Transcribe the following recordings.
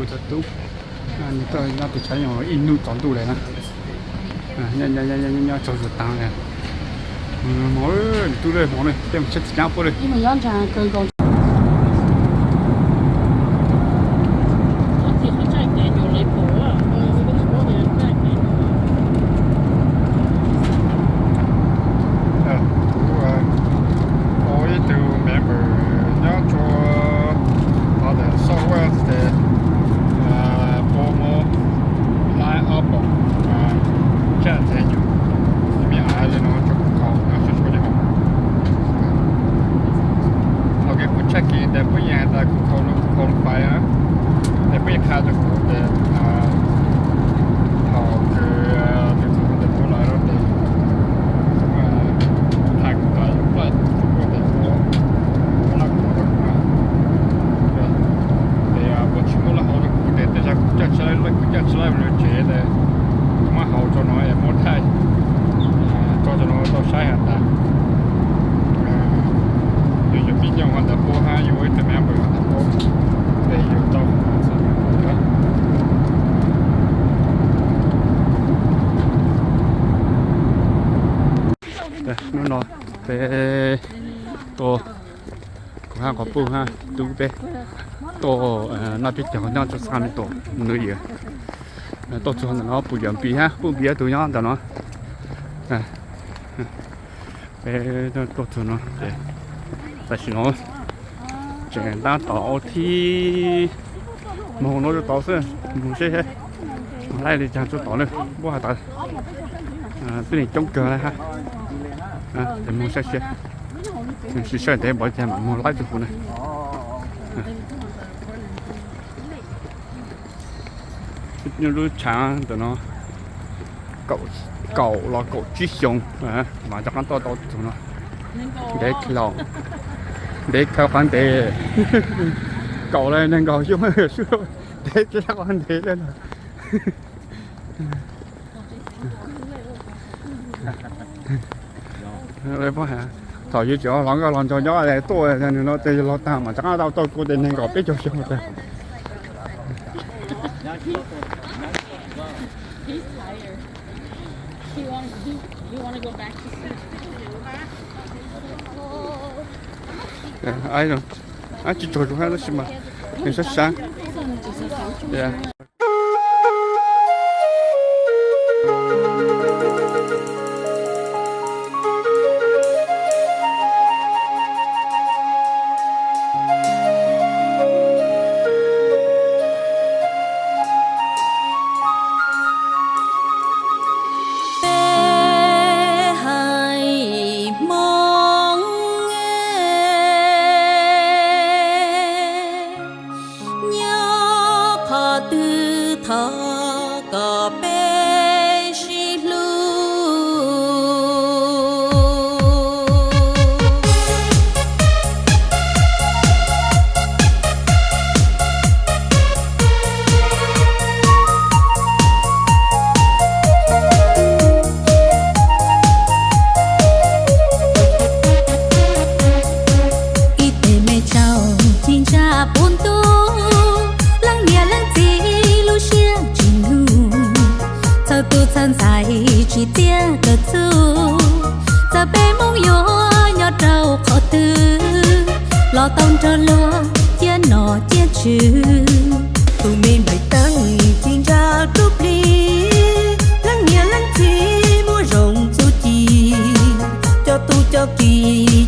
Kuv cov tub, nws tuaj nyob pem tshav nyob ib hnub tsaus ntuj lawm na. Nyob tsaug zog taag lawm. Hmov, tub lawm hmov na, tej mus saib txiv nyab puab lawm. Kuv ua ib tug member nyob rua qhov ntawm Southwest, Beaumont, Line Up, Jack Daniel, me ais li no rua kuv khaus nyob sua sua li hauv. Ok, kuv check in tes puab yeej has tas kuv khaus no kuv khaus fais na, tes puab yeej qha rua kuv tes thaum kws tus khaus tes puab lawv tes kuv thaij kuv tau flight ua tes puab, puab lab kuv tau kuv na. Tes puab tsis muab lab hauv rua kuv tes tej zag kuv coj tsis, kuv coj tsis lab lug tsev tes kuv muab hauv rua no es muab thaij tso rua no tau saib has tas yus yog pib nyob ua ntawm puab hab yus ua ib tug member ntawm puab, tes yus tau Hnub no peb tuaj, kuv hab quas puj hab tub peb tuaj noj peb caug nyob rua San Antonio New Year. Tuaj txug ntawm no puj yuav Npis hab puj Npis ib tug nyob ntawm no. Peb tuaj txug no ces tam sim no tseem tab tom ua thib moog no rua tod xwb, moog seb laib li caag rua tod na. Puab has tas tib neeg coob kawg le hab. Tes moog saib seb, saib ntev npaum li caag mam moog laib rua huv na. Lub tshaav ntawm no kaum los kaum tsib xyoo mas rov qaab tuaj tau txug no. Ntev kawg, ntev kawg qhov ntev, kaum los nees nkaum xyoo, ntev kawg qhov ntev le no. Thaum yus tseem hluas nkauj hluas nraug nyob tuaj no tes yog hluas taag mas rov qaab tau tau kuv tes nees nkaum peb caug xyoo tag. Tsis tsaug zug hab tab sis mas nws sab sab. Peb haiv Hmoob nyob qhov twg thov kom peb sib hlub. Ib teg me tsaug ci ntsa puv ntuj, leej niam leej txiv lub siab tsis nug, txhawj tub txhawj ntxhais tsis txiaj kawm txuj, txawm peb Hmoob yuav nyob rau qhov twg los tau nrog luag ciaj nom ciaj tswv. Tus me nplaim teeb ci ntsa rub plig, leej niam leej txiv muaj zoo txuj ci, cov tub cov ki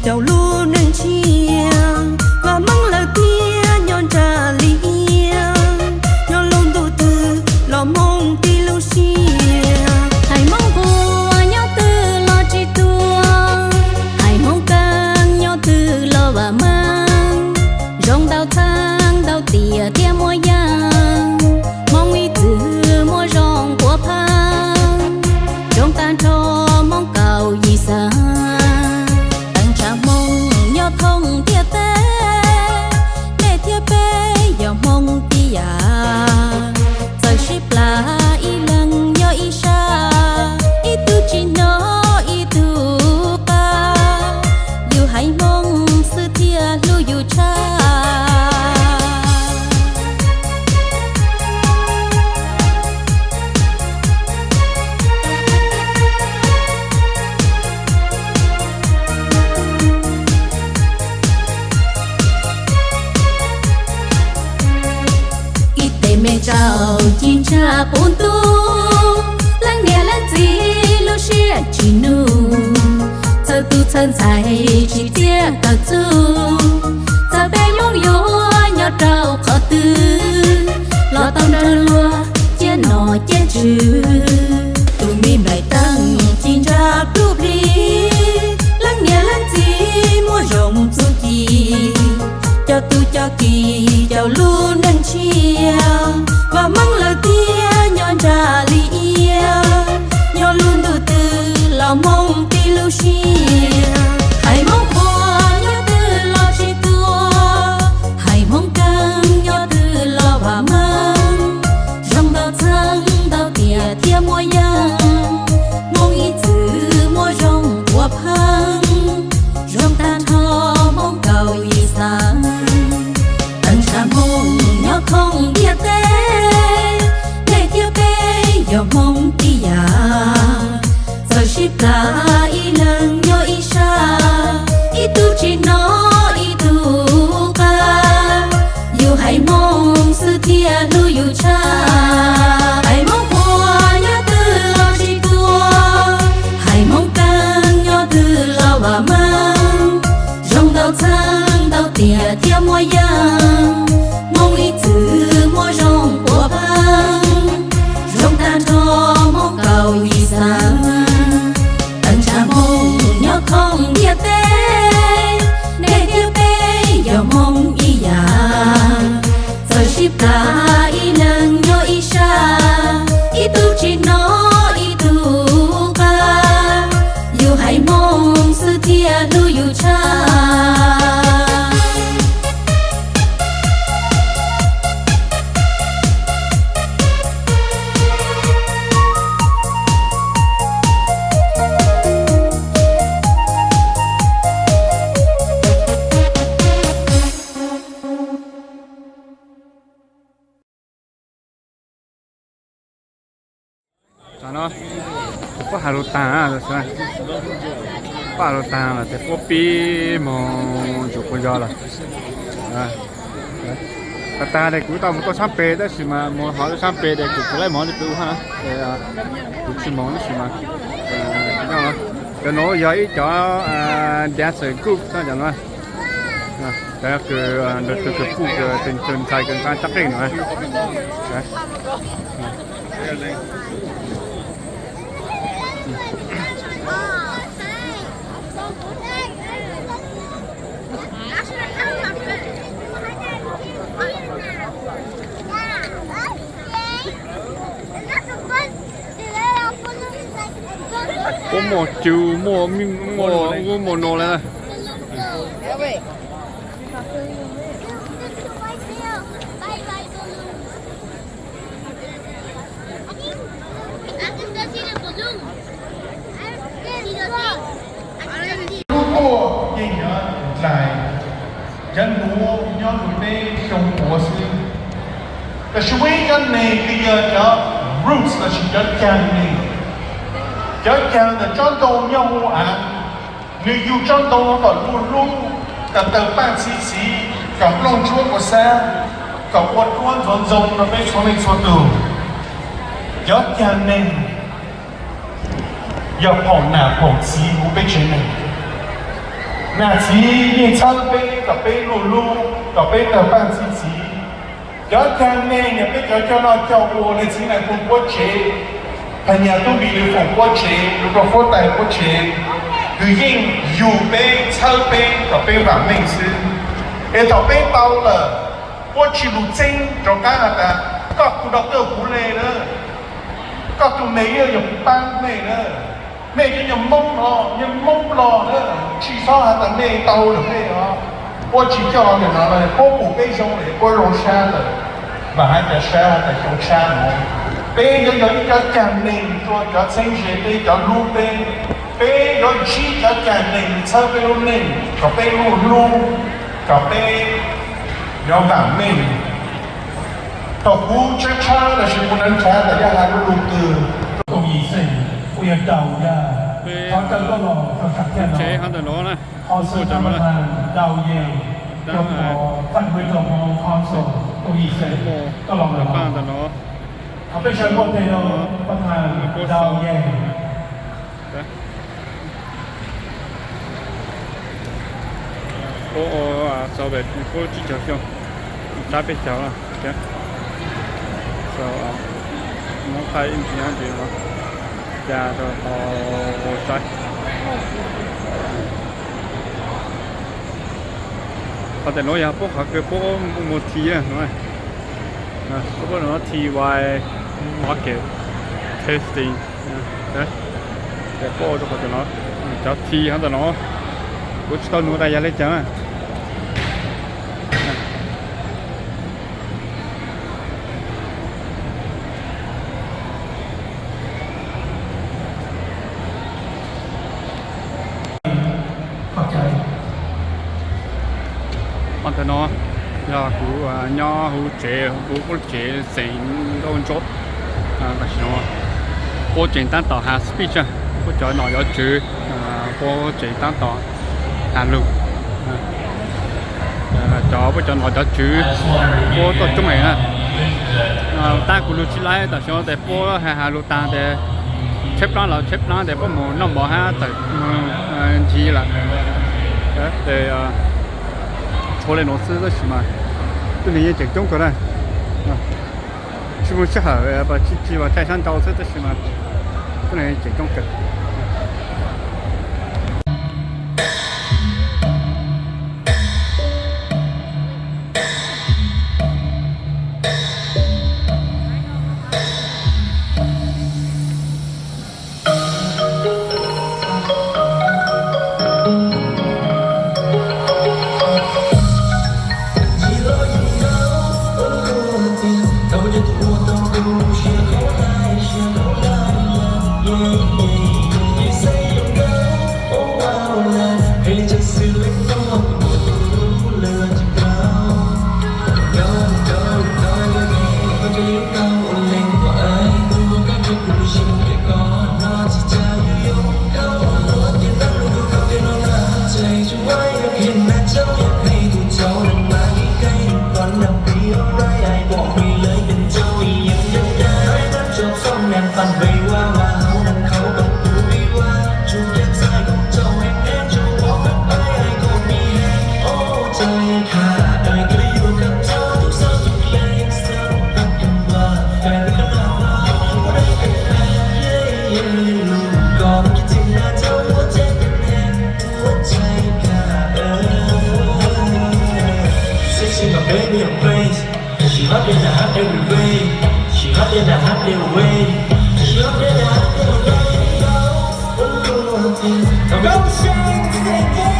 caum lub neej tshiab, vam meej lawm tiag nyob ntsab li iab, nyob lub ntuj twg los Hmoob tib lub siab. Haiv Hmoob nquag nyob twg los tsis tuag, haiv Hmoob keej nyob twg los vam meej, zoo ntau txheeb ntau tiam thiab Tsaus ci ntsa puv ntuj, leej niam leej txiv lub siab tsis nug, txhawj tus txhawj ntxhais tsis txiaj kawm txuj, txawm peb Hmoob yuav nyob rau qhov twg los tau nrog luag ciaj nom ciaj tswv. Tus me nplaim teeb ci ntsa plub plig, leej niam leej txiv muaj zoo txuj ci, cov tub cov ki cov lub neej tshiab, vam meej lawm tiag nyob ntsa li iab, nyob lub ntuj twg los Hmoob tib lub siab. Haiv Hmoob qhua nyob twg los tsis tuag, haiv Hmoob keeb nyob twg los vam meej, zoo ntau txheeb ntau tiam thiab muaj yeej, Hmoob ib txwm muaj zoo ua pheej, zoo tag nrho Hmoob kaum yim xeev. Teev tshav Hmoob nyob khoom ntiaj teb, nej thiab peb yog Hmoob ib yam, txawm sib plam ib leeg nyob ib sab, ib tug tsis hnov ib tug qab, yus haiv Hmoob xwb thiaj hlub yus tshaj. Haiv Hmoob qhua nyob twg los tsis tuag, haiv Hmoob keeb nyob twg los vam meej, zoo ntau txheeb ntau tiam thiab muaj yeej, Hmoob ib txwm muaj zoo ua pheej, zoo tag nrho Hmoob kaum yim xeev. Teev tshav Hmoob nyob khoom ntiaj teb, nej thiab peb yog Hmoob ib yam, txawm sib plam ib leeg nyob ib sab, ib tug tsis hnov ib tug qab, yus haiv Hmoob xwb thiaj hlub yus tshaj. Tam no kuv pab has lus taag, pab has lus taag lawm tes puab pib moog ntsuas quas yos lawm. Tag tag tes kuv tau moog tuaj saab peg tab sis mas moog hov tuaj saab peg tes kuv laib moog li peb ua hab, kuv tsis moog tab sis mas cov nuav yog ib cov dancer group cov nuav. Cov kws, kws puj kws ntxhais kws nqaa txaj qeej nuav. Puab muaj cw, muaj, muaj, muaj no le. Lub tuaj yeej yuav dlais, cov nuav nyob rua peb xyoo puav xwb. Tab sis muaj ib cov neeg kws yog cov roots lossis cov caag neeg, cov caag ntawm tsob ntoo nyob huv av, nwg yug tsob ntoo kom luaj lub, kom tawg paaj txhi txiv, kom nplooj ntsuab ua xab, kom ua duab ntxuav ntxoo rua peb txhua leej txhua tug. Cov caag neeg yog phaum nam phaum txiv huv peb tsev neeg. Nam txiv yeej txhawb peb kom peb luaj lub, kom peb tawg paaj txhi txiv. Cov caag neeg yog peb cov coj noj coj ua, leej txiv Nais Phoo puab tsev, Phas Nyas Tub Npis Lis Foom puab tsev, Lug Rua Fuab Tais puab tsev, kws yeej yug peb txhawb peb kom peb vaam meej xwb. Es thaum peb tau lawm, puab tsi lug txeeb rov qab has tas, koj tug doctor puv le na, koj tug mayor yog puv paab mej na, mej cov nyuag Moob no, nyuag Moob Nplog na, tsi xob has tas mej tau lawm mej os. Puab tsi coj le no, puab pum peb zoo lawm, puab zoo sab lawm, vaam has tas sab has tas xyoo tshab no. Peb yuav yog ib cov caag neeg rua cov txheeb ze peb, cov hlub peb. Peb yuav ntsib cov caag neeg txhawb peb lub neej kom peb luaj lub, kom peb yuav vaam meej. Thaum kuv tshawb tshawb lossis kuv nrhav nrhav tas yog has lub lug twg, koom yim xeem, kuj yog daus yag, qhov kawg koj los rau sam thiaj no. Council Chairman Daus Yeem, rau qhov Faj Nwi Rau Hmoob Council. Muaj paj ntawm no, peb sau, puab sau peb puab tsib caug xyoo, tsab peb caug, sau, muab qhaib ib ntsis ntsis no, ca rau tau saib. Qhov ntawm no yog puab qhov kws puab muag thi no, puab no thi wine market tasting, ces puab ua rau qhov ntawm no, cov thi hov ntawm no, kuv tsis tau nug tas yog li cas na. Qhov ntawm no yog kuv nyob huv tsev, huv tsev xeem Nkauj Ntsuab. Tam sim no puab tseem tab tom has speech, puab cov nom cov tswv, puab tseem tab tom has lug. Cov puab cov nom cov tswv puab tuaj coob heev na. Tab kuv lug tsis laib, tam sim no tes puab has has lug taag tes tsheb plaab los tsheb plaab tes puab moog noj mov hab tawm moog ncig lawm. Tes tshuav le nuav xwb tab sis mas tub neeg yeej tseem coob kawg na. Tsis muaj sij hawm, tsis tsis vas caij sab nrau xwb tab sis mas tub neeg tseem coob kawg. Sexy, my baby, I'm crazy. She hot in the hot every way. She hot in the hot every way. She hot in the hot every way. Go, Shane, sing it.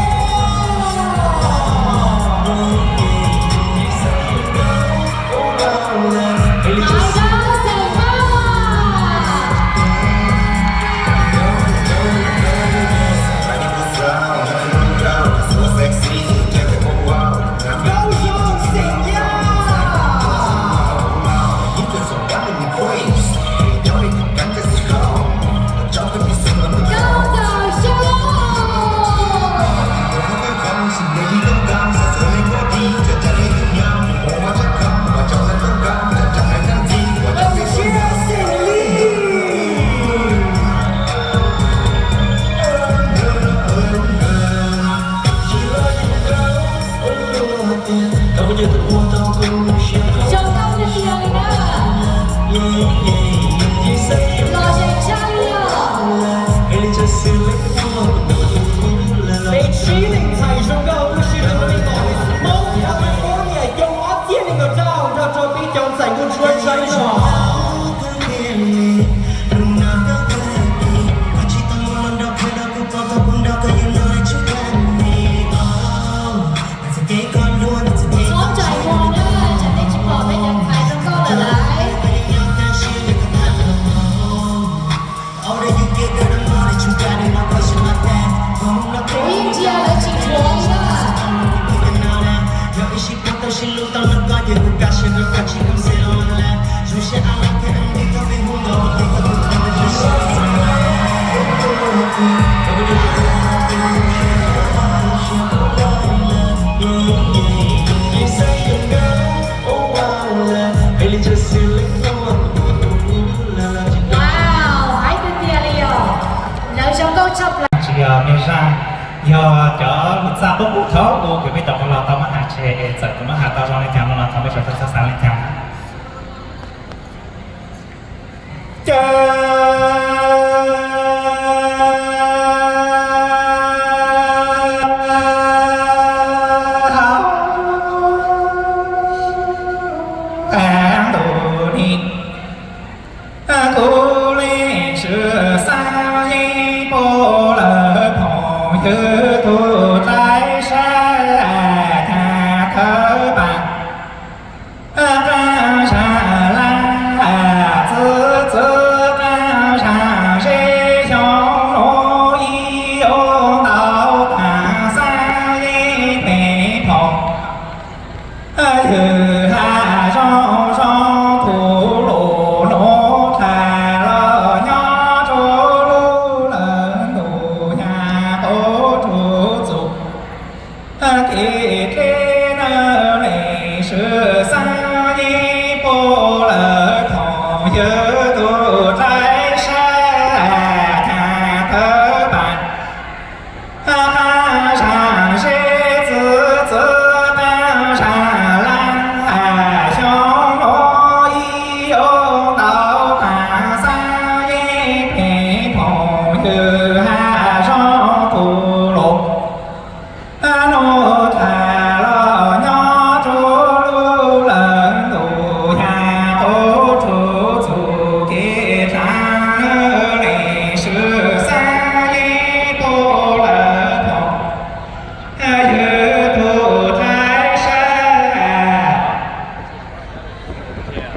Peb tsib leej ntxhais zoo nkauj lub sij hawm no li no, Hmoob California xyoo ob txhiab nees nkaum rau nrog rau peb cov ntxhais nkauj ntsuab saib no. Txhob rais hua na, tsam tej tsis pom peb cov ntxhais zoo nkauj lawm lauj. Kuv yeej ntsia lawv tsis dhuav li na. Wow, hais tiag tiag li os. Lawv zoo nkauj tshaj plaws. Tsis yog me zaj, yog cov lus txaj qub qub thaum ub, kuv peb tau qhov los tau mab has tseg, txawm kuv mab has tau zoo li cas no los thov peb sawv daws txhob xav li cas. Caw hauv ntuj ni, kuv leej swm xav yeej pub lawv phooj ywg tus dlaib sab, cas thawb pas qab zaj laj, txwv txwv qab zaj zeb xyoo lub ib ob ntau tag xav yeej peb phooj ywg ha zoo zoo tus lus nuav dlha los nyob rua lub lawv ntuj yaj qub rua txuj kev dleb. Nawb leej swm xav yeej pub lawv phooj ywg tus dlaib sab, cas thawb pas qab zaj zeb, txwv txwv qab zaj laj, xyoo lub ib ob ntau tag xav yeej peb phooj ywg ha zoo tus lus nuav dlha los nyob rua lub lawv ntuj yaj qub rua txuj kev dleb. Nawb leej swm xav yeej pub lawv phooj ywg tus dlaib sab,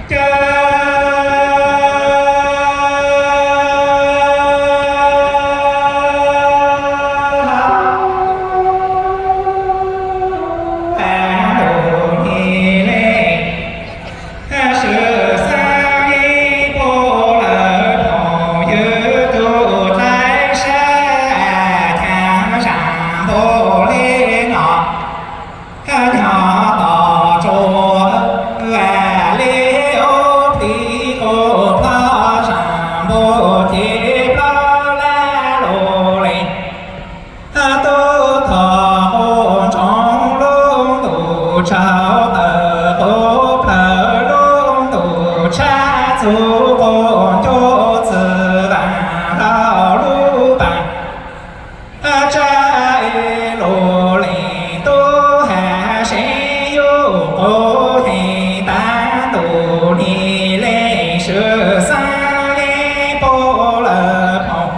caw hauv ntuj ni, leej swm xav yeej pub lawv phooj ywg tus dlaib sab, cas zaj npaum li no nyob tom tsuas li ob plig qub plho, zaj npaum ces plaub laj lug leej tub thov quas ntsoov lub ntuj tsaug tawm quas plawg lub ntuj tshab txug quas ncuj txwv vaaj hlo lub pas tsab es lug leej tub has seev yuj quas heev tag ntuj ni, leej swm xaab yeej pub lawv phooj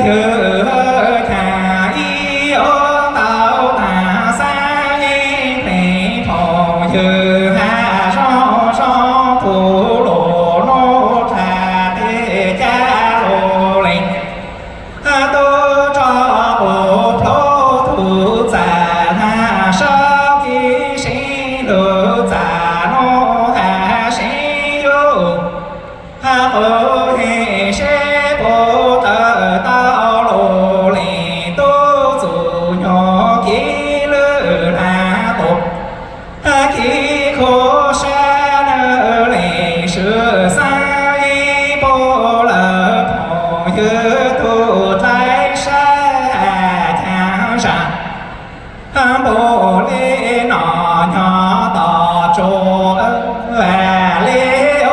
ywg has ib ob ntau taag, xaab yeej pleev phooj ywg has zoo zoo tug lug nuav dlaag tej caj lug leej tub rov quas plhuav tug txaj has sab kev seev lug txaj nuav has seev yuj has quas heev seb puas tawm tau lug leej tub txug nyuag kev lwj lag quas kev khuv sab. Nawb leej swm xaab yeej pub lawv phooj ywg tug dlaib sab, caag zaj npaum li no nyob tom tsuas li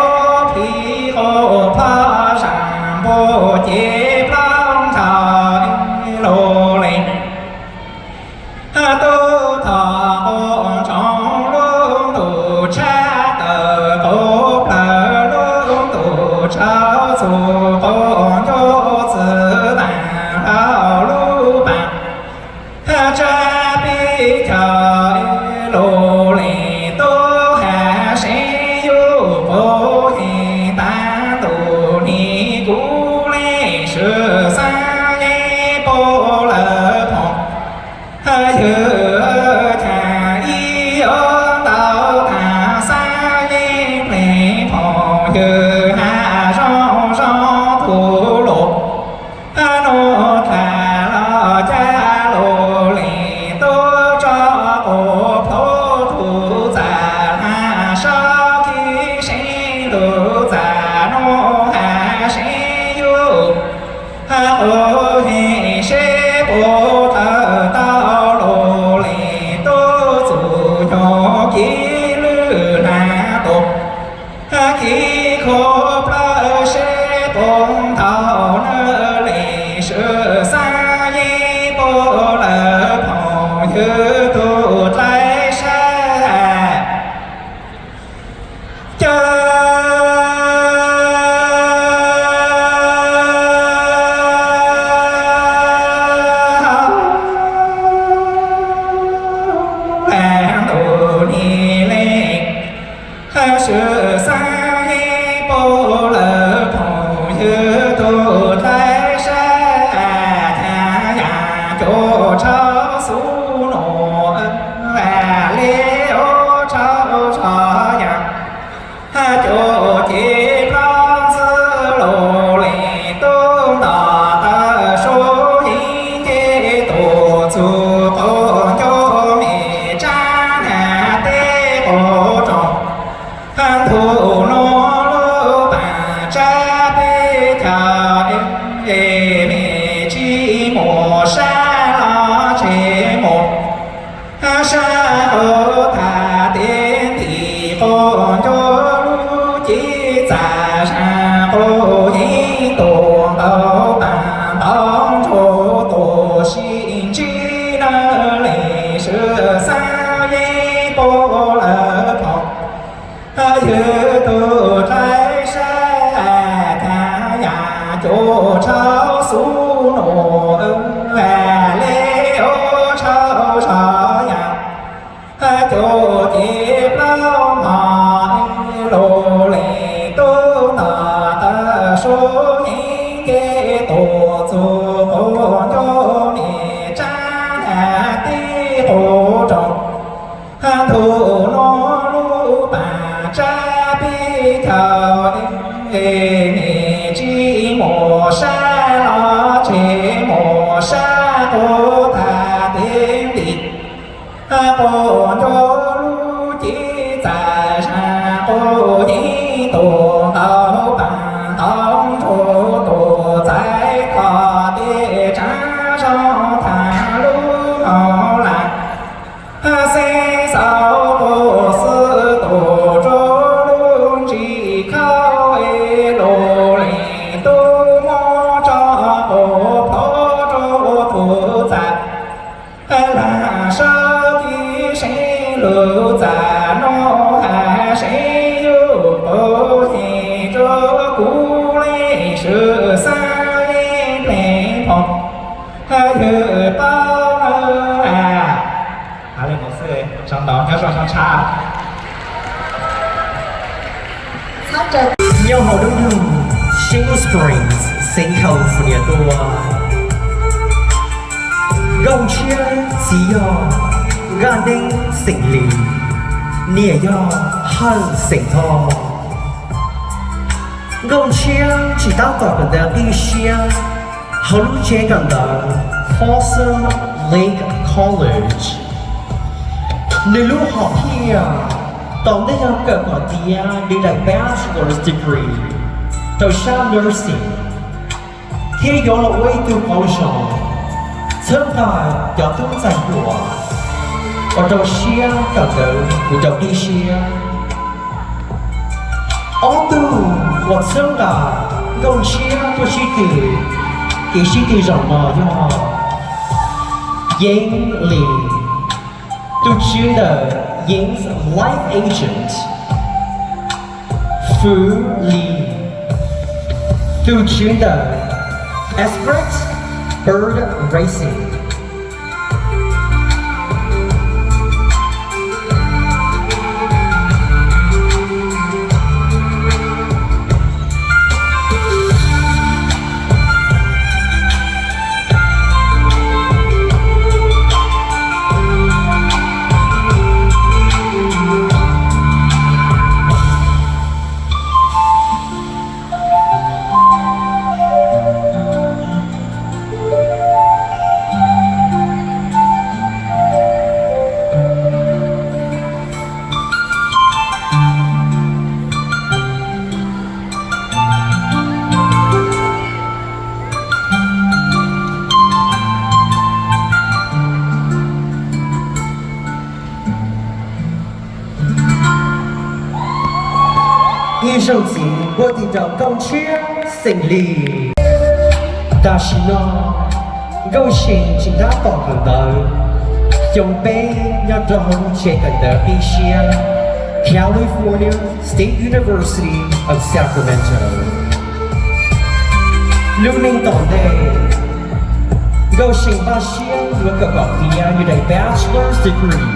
ob plig quas plhuav, zaj npaum ces plaub ntshav lug leej tub thov quas ntsoov lub ntuj tshab tawm quas plawg lub ntuj tsaug txug quas ncuj txwv vaaj hlo lub pas tsab peb caug lug leej tub has seev yuj quas heev tag ntuj ni, kuv leej swm xaab yeej pub lawv phooj ywg caag ib ob ntau taag, xaab yeej pleev phooj ywg has zoo zoo tug lug nuav dlaag los caj lug leej tub rov quas plhuav tug txaj has sab kev Tus no lub pas tsab peb caug, es mej tsis mus sab los tsev mus sab qaum tag, tes ntim qaum ncaug lub cev txaj, sab qaum yeej tuaj ntaus pas ntaus ntsuag tuaj sib ntsib nawb, leej swm xav yeej pab lawv phoom. Yog tus dlaim sab, cas yam cuab tshauv xub nus, le ua tshauv tshauv yam, cuab ces plaub hmos, lus leej tub nto taw, suab yeej nce tuaj txug qaum ncaug, mej tsab ntag tib qub rooj. Tus no lub pas tsab peb caug, es mej tsis mus sab los tsev mus sab qaum tag, tes ntim qaum ncaug lub cev txaj, sab qaum yeej tuaj ntaus pas ntaus ntsuag tuaj txais tog, tes tsab zoo tag lub hauv lawm. Xeeb xaus qaum xwb tuaj rau lub ntsis khauj, es lus leej tub muab tso qaum plhuav rau tus txaj. Lam sawv kev seev lub txaj no, hais seev yus qaum yeej rau kuv, leej swm xav yeej pleev phoom, yus tau nawb. Sawv ntxov nyob zoo sab tshab. Nyob hauv lub nroog Shingle Springs, xeev California tuaj. Nkauj Ntshiab txiv yog Nkaj Neeb xeem Lis, niam yog Hawj xeem Thoj. Nkauj Ntshiab tsis tab tom kawm ntawv qib siab hauv lub tsev kawm ntawv Folsom Lake College. Nws lub hom phiaj tau ntej yog kawm kom tiav nws daim bachelor's degree rau sab nursing, thiab yuav los ua ib tug qauv zog txhawb nqa cov tub ntxhais hluas uas rau siab kawm ntawv mus rau qib siab. Ob tug uas txhawb nqa Nkauj Ntshiab tuaj sib tw, kev sib tw zaum no yog Yeev Lis, tus tswv ntawm Yeev Life Agent, Fwv Lis, tus tswv ntawm Express Bird Racing. Ib zaug ntxiv npuaj tig rau Nkauj Ntshiab xeem Lis. Tam sim no Nkauj Seem tseem tab tom kawm ntawv xyoo peb nyob rau hauv lub tsev kawm ntawv qib siab California State University of Sacramento. Lub neej tom ntej, Nkauj Seem npaj siab yuav kawm kom tiav nws daim bachelor's degree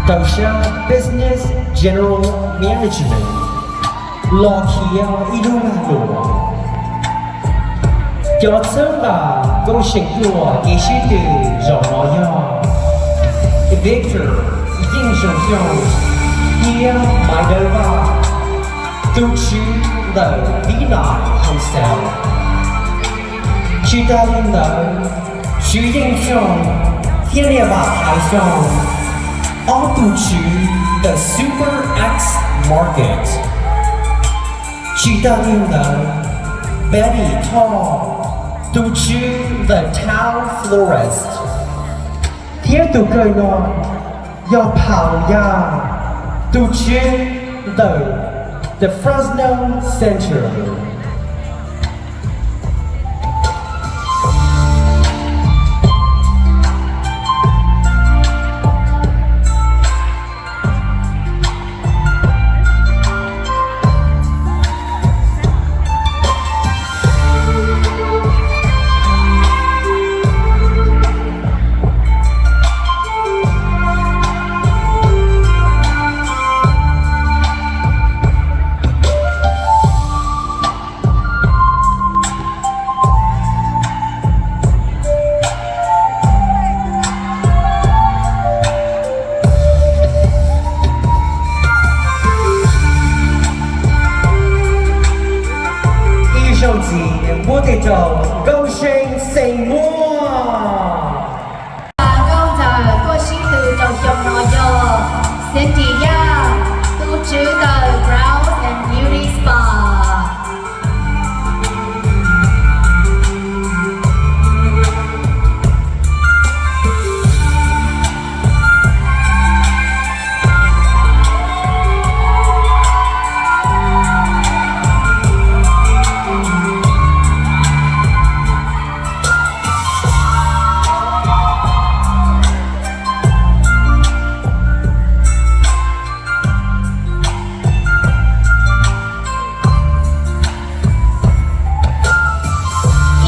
rau sab Business General Management los khiav ib lub lag luam. Cov txhawb nqa Nkauj Seem tuaj kev sib tw zaum no yog Victor Yeej Zoo Xyooj thiab Maiv Dawb Vaj, tus tswv ntawm Vina Hotel. Tsis tas li ntawd, tswv Yeej Xyooj thiab niam Vam Thaiv Xyooj, ob tug tswv ntawm Super X Market. Tsis tas li ntawd, Betty Tho, tus tswv The Town Florist, thiab tus kawg no yog Pham Yaj, tus tswv ntawm The Fresno Center. Ib zaug ntxiv muab tej rau Nkauj See xeem Muaj. Nkauj ntxawm tuaj sib tw rau xyoo no yog Cindy Yaj, tus tswv ntawm Brows and Beauty Spa.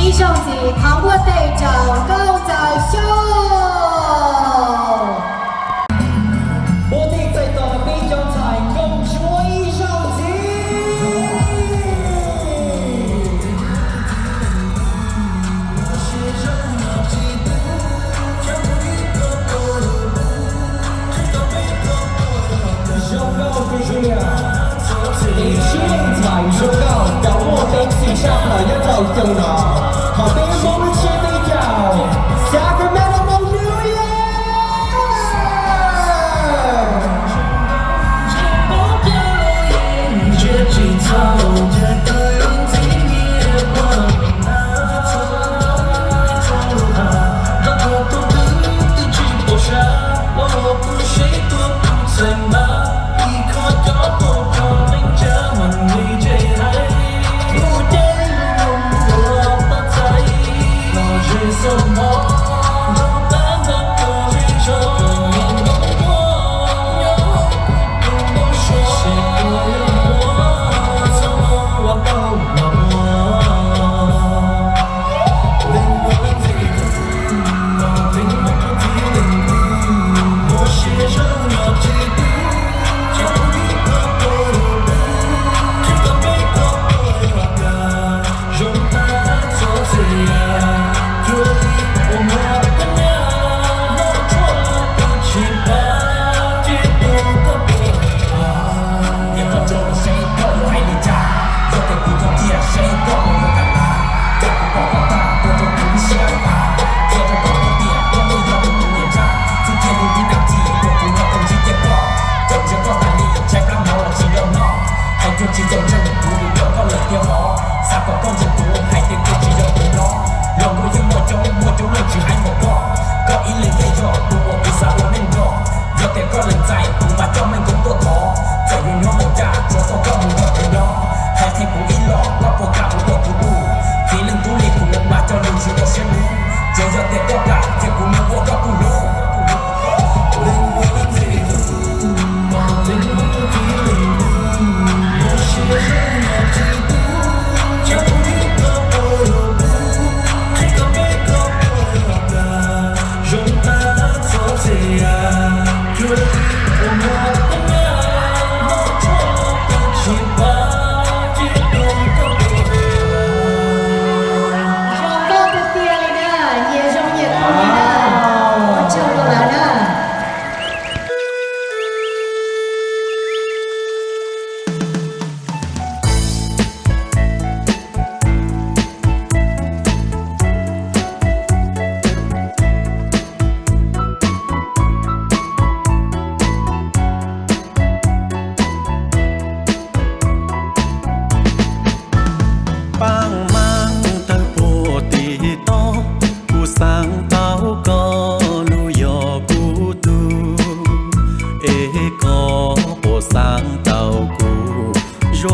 Ib zaug ntxiv thov muab tej rau Nkauj ntxawm Xyooj. Muab tej txais tos peb cov ntxhais nkauj ntsuab ib zaug ntxiv. Zoo nkauj tiag tiag. Ib sib leej ntxhais zoo nkauj cov muaj peev xwm tshaj plaws nyob rau xyoo no. Thov peb Hmoob lub tsheb teb chaws Sacramento New Year.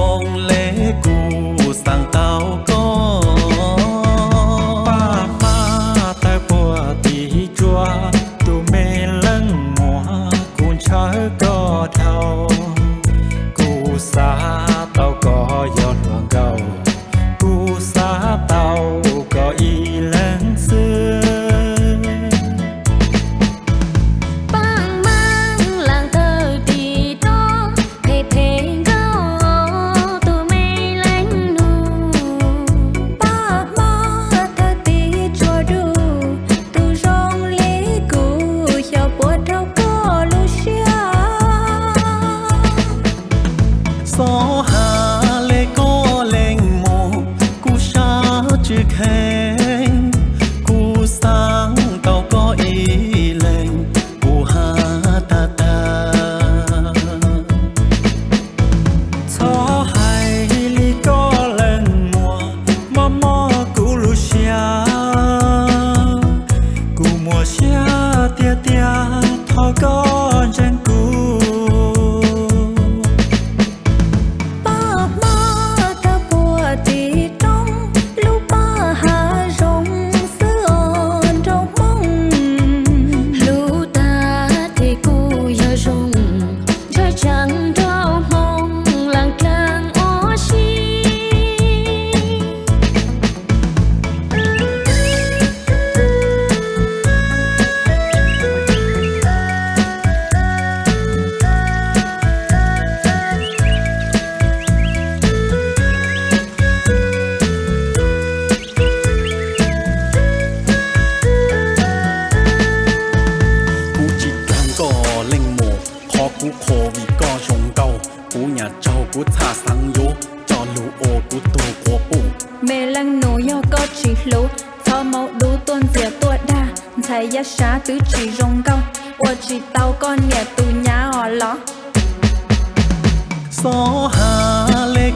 Hmoob le kuv xaav tau koj, paj hmab tawg puag tim tsuas, tus me leej muam kuv ntshaw koj dhau. Kuv xav tau koj yog hluas nkauj, kuv xav tau koj ib leeg xwb. Paaj Maaj laag tawg tim roob, phem phem nkauj tus me leej nus. Paj hmab tawg tim tsuas du, tus zoo li kuv xyov puas raug koj lub siab. Xob has le koj leej muam, kuv sab tsi kheev, kuv xaav tau koj ib leeg, kuv has tag tag. Txhob hais li koj leej muam, mob mob kuv lub siab. Kuv muaj siab tiag tiag, thov koj ntseeg kuv. Paj hmab tawg puag tim roob, lub paj hav zoo xwb os nraug Hmoob. Hlub tag ces kuj yog zoo, ntshai tsam nraug Hmoob laag dlaag ua si. Kuv tsis dlaag koj leej muam, qhov kuv qhuas vim koj zoo nkauj. Kuv nyam tsaug kuv txhaj xaav yuav, coj lug ua kuv tug quas puj. Me leej nus yog koj tsis hlub, txhob maub dub tuaj ntxias tuaj dag, ntxhais yaj sab twb tsis zoo nkauj, ua tsis tau koj niam tus nyab os los. Xob has le